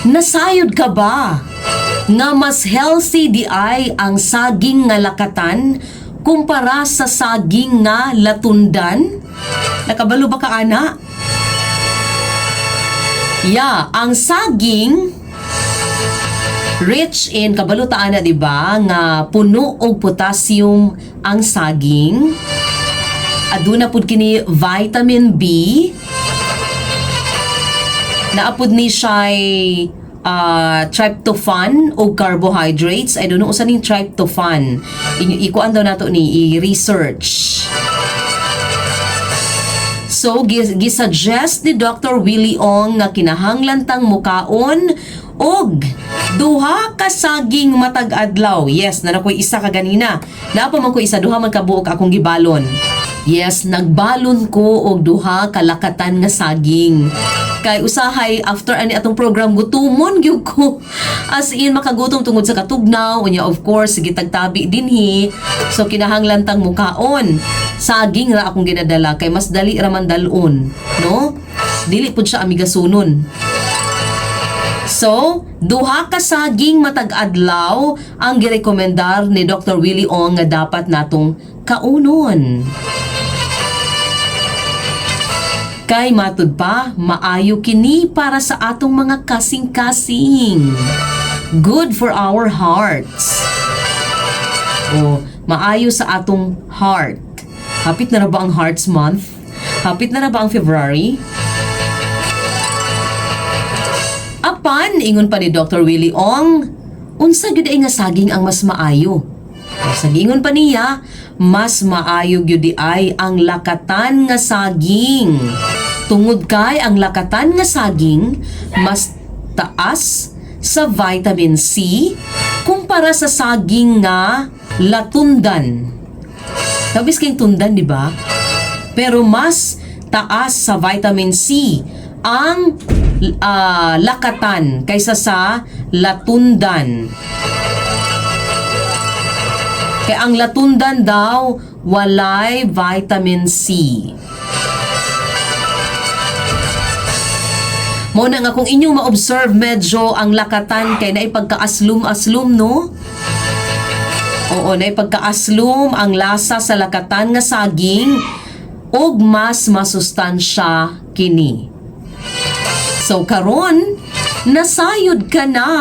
Nasayod ka ba nga mas healthy di ay ang saging nga lakatan kumpara sa saging nga latundan? Nakabalo ba ka ana? Yeah, ang saging rich in, kabalo ta ana, di ba, nga puno og potassium ang saging. Aduna pud kini vitamin B. Naa pud ni siya tryptophan o carbohydrates. I don't know usa ning tryptophan. Ikuan daw nato ni i-research. So, gisuggest ni Dr. Willie Ong nga kinahanglan tang mukaon og duha ka saging matag adlaw. Yes, naa ko'y isa ka ganina. Naa pa man ko isa, duha man kabuok akong gibalon. Yes, nagbalon ko og duha ka lakatan nga saging. Kay usahay after ani atong program, gutumon gyud ko. As in makagutom tungod sa katugnaw, unya of course sige tagtabi dinhi. So kinahanglan tang mukaon. Saging ra akong ginadala kay mas dali ra man dal-on, no? Dili pud siya amigasunon. So, duha ka saging matag adlaw ang girekomendar ni Dr. Willie Ong nga dapat natong kaunon. Kay matud pa, maayo kini para sa atong mga kasing-kasing. Good for our hearts. O, maayo sa atong heart. Hapit na ra ba ang Hearts Month? Hapit na ra ba ang February? Apan, ingon pa ni Dr. Willie Ong, unsa gyud ay nga saging ang mas maayo? Sa giingon pa niya, mas maayo gyud di ay ang lakatan nga saging. Tungod kay ang lakatan nga saging mas taas sa vitamin C kumpara sa saging nga latundan. Tabis kayong tundan, di ba? Pero mas taas sa vitamin C ang lakatan kaysa sa latundan. Kaya ang latundan daw, walay vitamin C. Mo na nga kung inyong ma-observe medyo ang lakatan kay naipagkaaslum-aslum, no? Oo, naipagkaaslum ang lasa sa lakatan nga saging og mas masustansya kini. So karon, nasayod ka na.